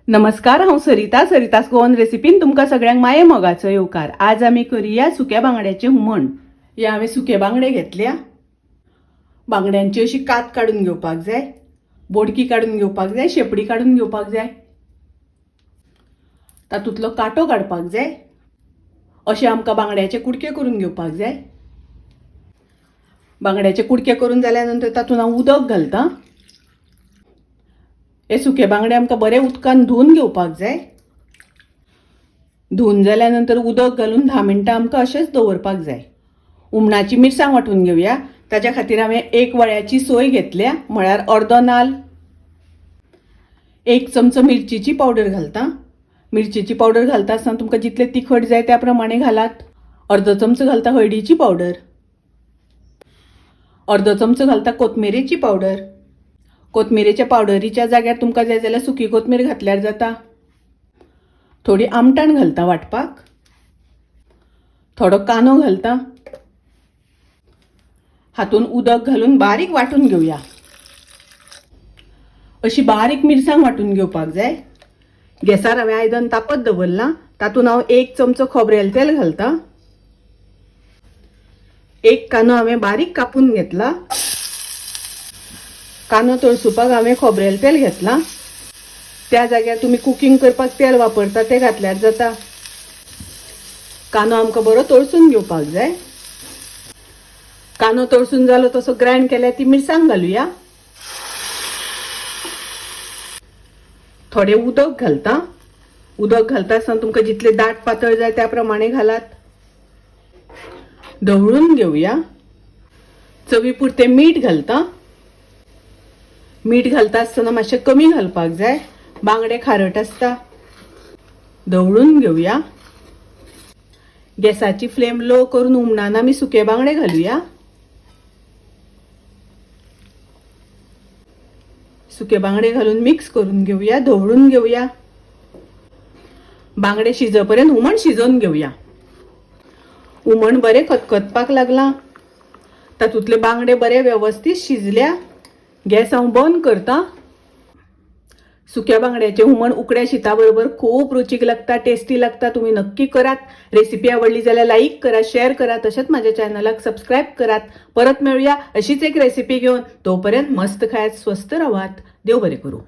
नमस्कार, हांव सरिता. सरितास गोवन रेसिपीन तुमकां सगळ्यांक माये मोगाचो येवकार. आज आमी करुया सुक्या बांगड्याचें हुमण. हे हांवें सुके बांगडे घेतल्या. बांगड्यांची अशी कात काडून घेवपाक जाय, बोडकी काडून घेवपाक जाय, शेपडी काडून घेवपाक जाय, तातूंतलो कांटो काडपाक जाय. अशें आमकां बांगड्याचे कुडके करून घेवपाक जाय. बांगड्याचे कुडके करून जाल्या नंतर तातूंत हांव उदक घालतां. हे सुके बांगडे आमकां बरे उदकान धुवन घेवपाक जाय. धुवन जाल्या नंतर उदक घालून 10 मिनटां आमकां अशेंच दवरपाक जाय. हुमणाची मिरसांग वांटून घेवया. ताच्या खातीर हांवें 1 वळ्याची सोय घेतल्या, म्हळ्यार अर्दो नाल. 1 चमचो मिरचीची पावडर घालता. मिरचीची पावडर घालता आसतना तुमकां जितले तिखट जाय त्या प्रमाणे घालात. अर्दो चमचो घालता हळदीची पावडर, अर्दो चमचो घालता कोथमिरेची पावडर. कोथमिरेच्या पावडरीच्या जाग्यार तुमकां जाय जाल्यार सुकी कोथमीर घातल्यार जाता. थोडी आमटाण घालता वांटपाक, थोडो कांदो घालता. हातून उदक घालून बारीक वांटून घेवया. अशी बारीक मिरसांग वांटून घेवपाक जाय. गॅसार हांवें आयदन तापत दवरलां. तातूंत हांव 1 चमचो खोबरेल तेल घालता. 1 कांदो हांवें बारीक कापून घेतला. कांदो तळसुपाक हांवें खोबरेल तेल घेतलां. त्या जाग्यार तुमी कुकींग करपाक तेल वापरता तें घातल्यार जाता. कांदो आमकां बरो तळसून घेवपाक जाय. कांदो तळसून जालो तसो ग्रायंड केल्यार ती मिरसांग घालुया. थोडें उदक घालता. उदक घालता आसतना तुमकां जितले दाट पातळ जाय त्या प्रमाणे घालात. धवळून घेवया. चवी पुरतें मीठ घालता. मीठ घालता आसतना मातशें कमी घालपाक जाय, बांगडे खारट आसता. धवळून घेवया. गॅसाची फ्लेम लो करून हुमणान आमी सुके बांगडे घालुया. सुके बांगडे घालून मिक्स करून घेवया, धवळून घेवया. बांगडे शिजपर्यंत हुमण शिजोवन घेवया. हुमण बरें खतखतपाक लागलां. तातूंतले बांगडे बरे वेवस्थीत शिजल्या. गॅस हांव बंद करता. सुक्या बांगड्याचें हुमण उकड्या शिता बरोबर खूब रुचीक लागता, टेस्टी लागता. तुमी नक्की करात. रेसिपी आवडली जाल्यार लाईक करा, शेअर करा, तशेंच माझ्या चॅनलाक सबस्क्राईब करात. परत मेळूया अशीच एक रेसिपी घेवन. तोपर्यंत मस्त खायात, स्वस्थ रावात. देव बरें करूं.